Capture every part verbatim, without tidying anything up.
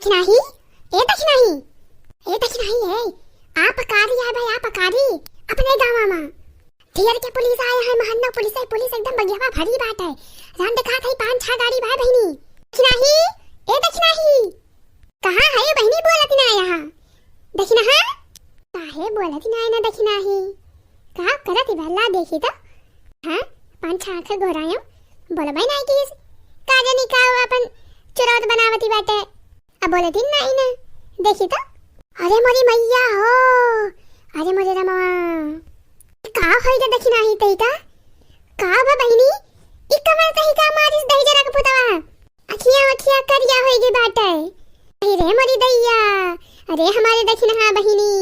दखिनाही, ए दखिनाही, ए दखिनाही, ए, आप अकारी आए भाई, आप अकारी, अपने गाँव मा। ढेर के पुलिस आए हैं, महन्ना पुलिस है, पुलिस एकदम बगियावा भरी बाटे। राम देखात है पाँच छह गाड़ी बा बहिनी। दखिनाही, ए दखिनाही, कहाँ है बहिनी, बोलत ना यहाँ। दखिनहा, काहे बोलत ना है ना दखिनाही? का करत ही भला देखी तो? हाँ, पाँच छह आँख गोरायो, बोलबे ना किस। का जानी का वो अपन चुरौत बनावती बाटे। अब बोले दिन नाही ना, देखी तो। अरे मोरी मैया हो, अरे मोरे रमा, का होई रे दखिनाही तई का? का बा बहिनी, ई कमर तई का मारिस दहिजरा के पुतवा? अखिया अखिया करिया होई गई बाटे। अरे रे मोरी दैया, अरे हमारे दखिनहा बहिनी,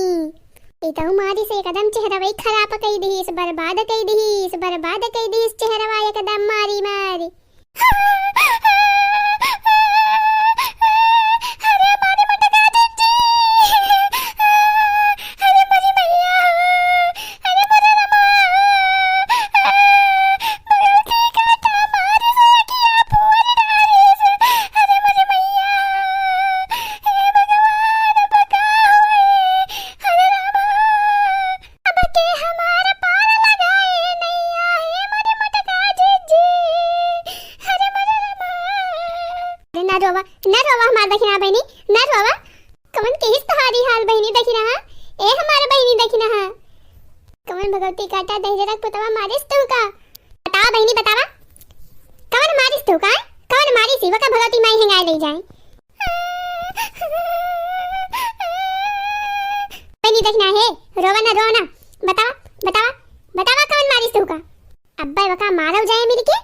ई तो मारिस एकदम चेहरवा खराब कई दिहिस, बर्बाद कई दिहिस, बर्बाद कई दिहिस चेहरवा एकदम मारी मारी। अरे मारी मटका दीदी। अरे मारी मैया। अरे मारी रमा। बगल की काटा मारी से किया फूल डाली से। अरे मारी मैया। हे भगवान, अब का होई? अरे रामा। अब के हमार पार लगाए नैया, हे मोरे मटका जीजी, अरे मोरे रामा। अरे ना रोवा, ना रोवा हमार दखिना बहिनी, ना रोवा। कवन किहिस तोहारी हाल बहिनी दखिनहा, ए हमार बहिनी दखिनहा। कवन भगवती काटा दहिजरा के पुतवा मारिस तू का? बतावा बहिनी बतावा, कवन मारिस तू का? कवन मारिस ही, वका भगवती माई हेंगाए ले जाए। बहिनी दखिनहा हे, रोवा ना, रोवा ना। बतावा, बतावा, बतावा कवन मारिस तू का? अब्बे वका मारव जाए मिलके,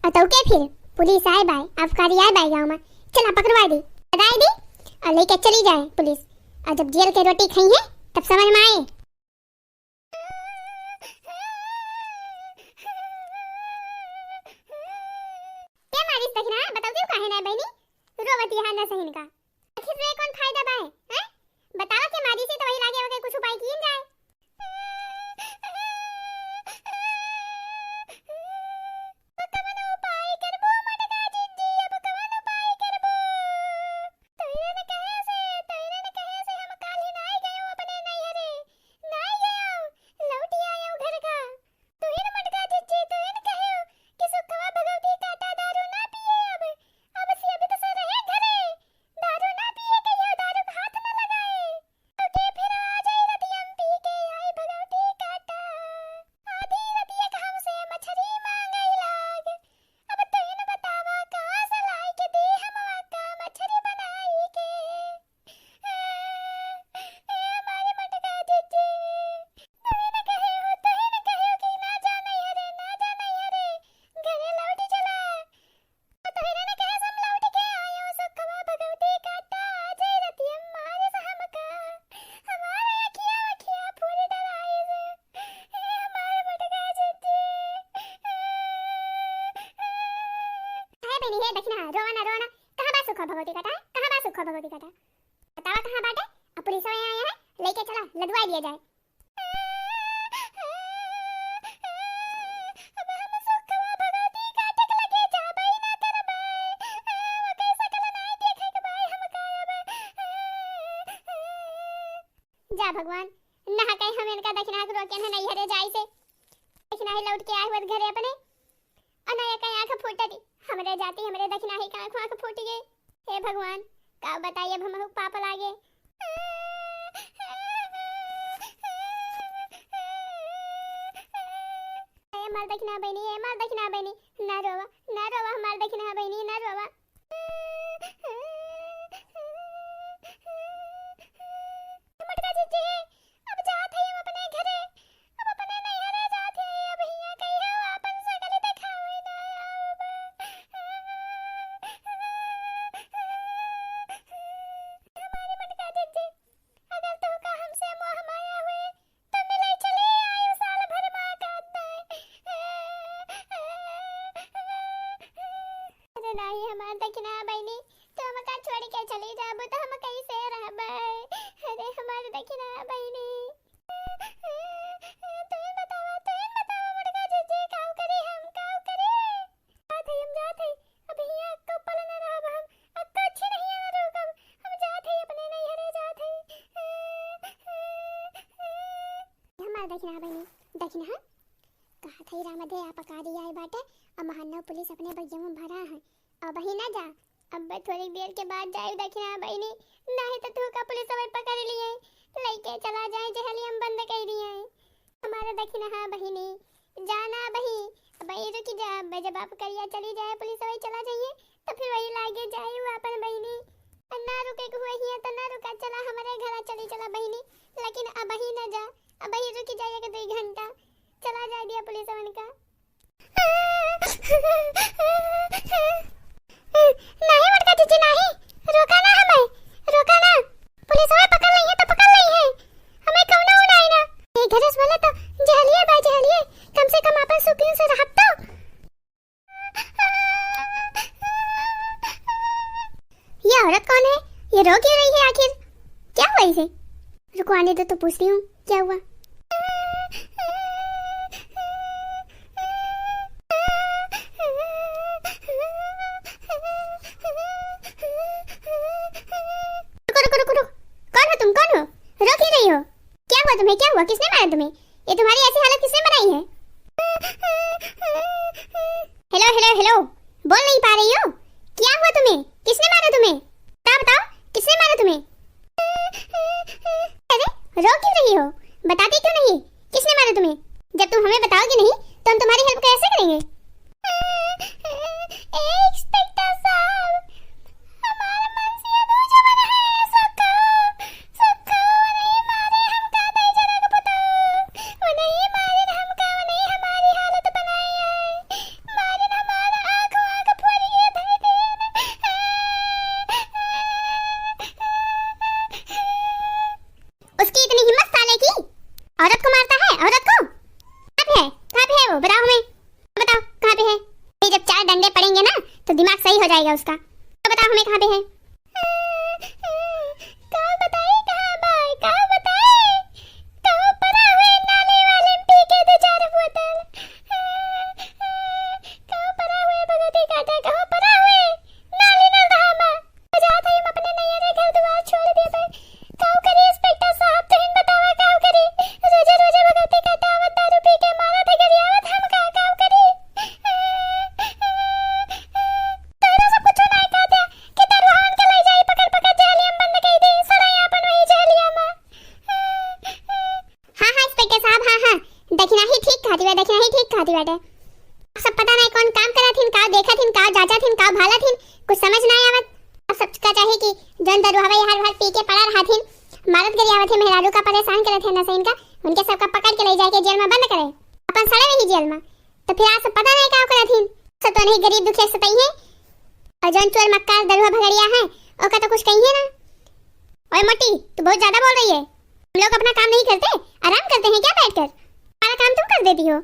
अतौ के फिर पुलिस आए बाय, अबकारी आए बाय गाँव मा। चला पकड़वाए दी, बताए दी, और लेके चली जाए पुलिस। और जब जेल के रोटी खाई है, तब समझ मा आए। के मारिस दखिनहा, बताओ दियो काहे ना बहिनी? रोवत यहाँ न सहिन का। आखिर रे कौन फायदा बाय, हैं? बतावा के मारिस ही तो वही लागे वके कुछ उपाय कीन जाए। अब कवन उपाय करबो मटका जीजी, अब कवन उपाय करबो? तोहिरन कहे से, तोहिरन कहे से हम काल्हि नाई गयो अपने नैहरे, नाई गयो, लौटि आयो घर का। तोहिर मटका जीजी, तोहिर कहो कि सुखवा भगवती काटा दारू ना पिए अब, अब से अब तो से रहे घरे, दारू ना पिए के या दारू का हाथ ना लगाए। लौटे फिर आ जाए रतियम पी के आई भगवती काटा। आधी रतिया का हमसे मछरी मांगे लाग। अब तू ही न बतावा कहाँ से लाई के दे हम वका मछरी बनाई के। ए, ए, हमारे मटका जीजी। तू ही न कहे हो, तू ही न कहे हो कि ना जा नैहरे, ना जा नैहरे। घरे लौट चला। तोहरे न कहे से हम लौट के आयो, सुखवा भगवती काटा, आज रतिया मारे से हमका, हमारे अखिया अखिया फूल डराए से, ए हमारे मटका जीजी। हे बहिनी, हे दखिनहा, रोवा ना, रोवा ना। कहाँ बा सुखवा भगवती काटा? कहाँ बा सुखवा भगवती काटा? बतावा कहाँ बाटे? अब पुलिस वाले आए हैं, लेके चला, लदवाई दिया जाए। अब हम सुखवा भगवती काटे के लगे जाबे ना करबे। ओके सकल नाई देखे के बाय हमका अब। जा भगवान, ना कहे हम इनका दखिनहा के रोके हैं नैहरे जाए से। दखिनहा लौट के आए हुए घरे अपने। अनया का आँख फूटत ही, हमरे जाती, हमरे दखिनहा का आँख, आँख फूट गई। हे भगवान, का बताई अब हमहू पाप लागे। ए मर दखिनहा बहिनी, ए मर दखिनहा बहिनी, ना रोवा, ना रोवा हमार दखिनहा बहिनी, ना रोवा। मटका जीजी, अब जात हई हम अपने घरे, अब अपने नैहरे जात हई, अब हियाँ कहियो आपन शकल देखावे ना आउब। हमारे मटका जीजी, अगर तोहका हमसे मोह माया हुए, तो मिले चली आयु साल भर मा काटे। अरे नाही, हमार दखिनहा बहिनी, तू हमका छोड़ के चली जाबू, तो हम कैसे रहबे? अरे, हमार दखिनहा बहिनी। तू ही बतावा, तू ही बतावा, मटका जीजी, काउ करी हम, काउ करी? जात हई, हम जात हई। अब हियाँ अक्को पल न रहब हम, अक्को अच्छी नहीं है ना रुकब। हम दखिनहा बहिनी, दखिनहा, कहा थई रामधे आप का दिया है बाटे, अब महानव पुलिस अपने बगिया में भरा है, अब ही ना जा, अब थोड़ी देर के बाद जाए दखिनहा बहिनी, नहीं तो तू का पुलिस अबे पकड़ लिए, लइके चला जाए, जहलिया में बंद कर दिए है। हमारा दखिनहा बहिनी, जाना बही, अबे रुकी जा, अबे जब आप करिया चली जाए, पुलिस वही चला जाइए, तो फिर वही लागे जाए वो अपन बहिनी। और ना रुके के हुए हिया तो ना रुका, चला हमारे घरा चली चला बहिनी, लेकिन अबही ना जा, अबही रुकी जा एक दुई घंटा, चला जाए दिया पुलिस वन का। नहीं मोटका जीजी नहीं, रोका ना हमें, रोका ना, पुलिस हमें पकड़ ली है तो पकड़ ली है, हमें कौनो उ नहीं ना। ये घरे से बोले तो जहलिए बा जहलिए, कम से कम अपन सुकून से रहब तो। ये औरत कौन है? ये रो क्यों रही है आखिर? क्या हुआ इसे? रुको, आने दो तो पूछती हूँ, क्या हुआ? रुको, रुको, रुको, रुको। कौन हो तुम? कौन हो? रो क्यों रही हो? क्या हुआ तुम्हें? क्या हुआ? किसने मारा तुम्हें? ये तुम्हारी ऐसी हालत किसने बनाई है? हेलो, हेलो, हेलो, बोल नहीं पा रही हो? क्या हुआ तुम्हें? किसने मारा तुम्हें? बताओ, बताओ, किसने मारा तुम्हें? अरे, रो क्यों रही हो? बताती क्यों नहीं? किसने मारा तुम्हें? जब तुम हमें बताओगी नहीं, तो हम तुम्हारी हेल्प कैसे करेंगे? ए, इंस्पेक्टर साहब, हमारा मनसिया दो जवान है, सबका, सबका वो नहीं मारे, हमका नहीं जरा को बताओ। वो नहीं मारे हमका, वो नहीं हमारी हालत बनाई है। मारे हमारा आँख, आँख फोड़ के धर दिए। उसकी इतनी हिम्मत साले की, औरत को मारता है, औरत को। कहाँ पे है, कहाँ पे है वो, बताओ हमें। बताओ, कहाँ पे है? ये जब चार डंडे पड़ेंगे ना, तो दिमाग सही हो जाएगा उसका। तो बताओ हमें, कहाँ पे है? का बताई, कहाँ बा, का बताई? कहूँ परा हुए नाली वाले पी के दो चार बोतल। कहूँ परा हुए भगवती काटा, कहूँ परा हुए नाली नल रहा माँ। जात हई हम अपने नैहरे घर दुआर छोड़ देबे। काऊ करी इंस्पेक्टर साहब, तुहिन बतावा काऊ करी? रोजे रोजे भगवती काटा आवत, दारू पी के मारत है, गरियावत, हम का काऊ करी? तोहरा सब कुछ ना कह दे कि दरुआवन के ले जाई पकड़ पकड़ जहलिया में बंद कर दे, सड़ाई आपन वही जहलिया में। हाँ, हाँ, इंस्पेक्टर साहब, हाँ, हाँ, दखिनही ठीक कहती बा, दखिनही ठीक कहती बाटे। सब पता नहीं कौन काम करत हिन, का देखत हिन, का जांचत हिन, का भालत हिन, कुछ समझ ना आवत। अब सबका चाही कि जौन दरुआवा यार भर पी के पड़ा रहत हिन, मारत गरियावत है, मेहरारू का परेशान करत है नशा इनका, उनके सबका पकड़ के ले जाके जेल में बंद करे, अपन सड़े रही जेल में। तो फिर आज सब पता नहीं का करत हिन, सब तो नहीं गरीब दुखिया सताई है, और जौन चोर मक्कार दरुआ भगड़िया है, ओका तो कुछ कही है ना। ओए मोटी, तू बहुत ज्यादा बोल रही है। हम लोग अपना काम नहीं करते, आराम करते हैं क्या बैठकर? सारा काम तुम कर देती हो।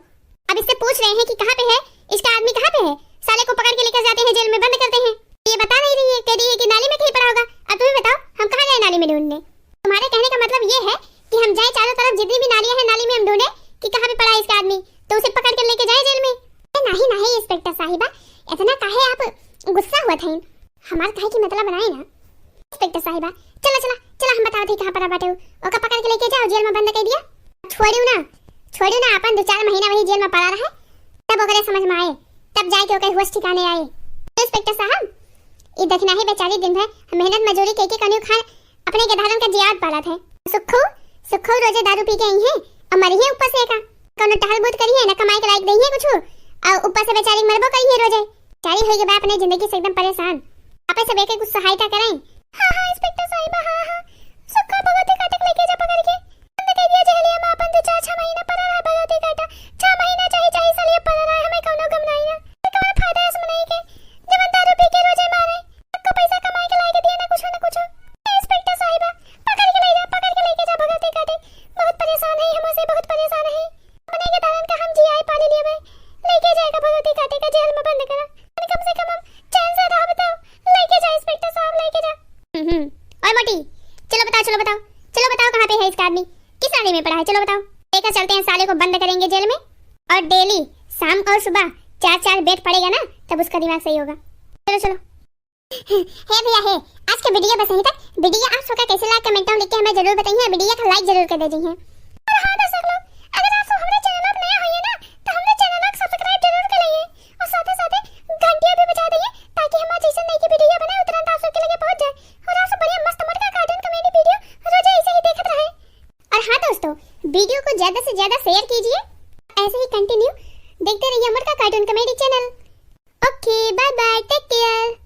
अब इससे पूछ रहे हैं कि कहाँ पे है, इसका आदमी कहाँ पे है। साले को पकड़ के लेकर जाते हैं, जेल में बंद करते हैं। ये बता नहीं रही है, कह रही है कि नाली में कहीं पड़ा होगा। अब तुम्हें बताओ, हम कहाँ जाए नाली में ढूंढने? तुम्हारे कहने का मतलब ये है कि हम जाए चारों तरफ जितनी भी नालियाँ हैं, नाली में हम ढूंढे कि कहाँ पे पड़ा है इसका आदमी, तो उसे पकड़ कर लेके जाए जेल में। ए, नहीं, नहीं, इंस्पेक्टर साहिबा, इतना काहे आप गुस्सा हुआ था? हमार कहे की मतलब बनाए ना। इंस्पेक्टर साहिबा, चला, चला, चला, हम बतावत हई कहाँ पड़ा बाटे उ। ओका पकड़ के लेके जाओ, जेल में बंद कर दिया। छोड़ियो ना, छोड़ियो ना, अपन दो चार महीना वही जेल में पड़ा रहे, तब ओकरे समझ में आए, तब जाके ओकर होश ठिकाने आए। इंस्पेक्टर साहब, ई दखिनही बेचारी दिन भर मेहनत मजूरी कइके कनियो खाए, अपने के धारन का जियाद पालत है। सुखो, सुखो रोजे दारू पी के आई है, अब मरी है ऊपर से का। कौनो टहल बूत करी है, ना कमाई के लायक दही है कुछ, और ऊपर से बेचारी मरबो करी है रोजे। बेचारी होई के बा अपने जिंदगी से एकदम परेशान। आप सब एक एक कुछ सहायता करें। हाँ, हाँ, इंस्पेक्टर साहिबा, हाँ, हाँ। सुखो भगवती काटक लेके जा पकड़ के। बंद कर दिया जहलिया में अपन दो चार छह महीना पड़ा रहा भगवती काटा। छह महीना चाहे चाहे साल ये पड़ा रहा, हमें कौनो गम नहीं ना। तो कौन फायदा है इस मनई के? जवन दारू पी के रोजे मारे। सबको पैसा कमाई के लाए के दिए ना कुछ ना कुछ। ए, इंस्पेक्टर साहिबा, पकड़ के ले जा, पकड़ के लेके जा भगवती काटे। बहुत परेशान है, हमसे बहुत परेशान है। अपने के धारन का हम जियाए पाले लिए भाई। लेके जाएगा भगवती काटे का जेल में बंद करा। अरे कम से कम हम चैन से रह बताओ। लेके जा इंस्पेक्टर साहब, लेके जा। हम्म, हम्म। और मोटी, चलो बताओ, चलो बताओ, चलो बताओ कहाँ पे है इसका आदमी, किस नाली में पड़ा है, चलो बताओ। लेकर चलते हैं साले को, बंद करेंगे जेल में और डेली शाम और सुबह चार चार बेट पड़ेगा ना, तब उसका दिमाग सही होगा। चलो, चलो। हे भैया हे, आज के वीडियो बस यहीं तक। वीडियो आप सबका कैसे लगा कमेंट में लिख के हमें जरूर बताइए, वीडियो का लाइक जरूर कर दीजिए। और हाँ दर्शक लोग, ज्यादा से ज्यादा share कीजिए। ऐसे ही continue देखते रहिए अमर का cartoon comedy channel। Okay, bye bye, take care।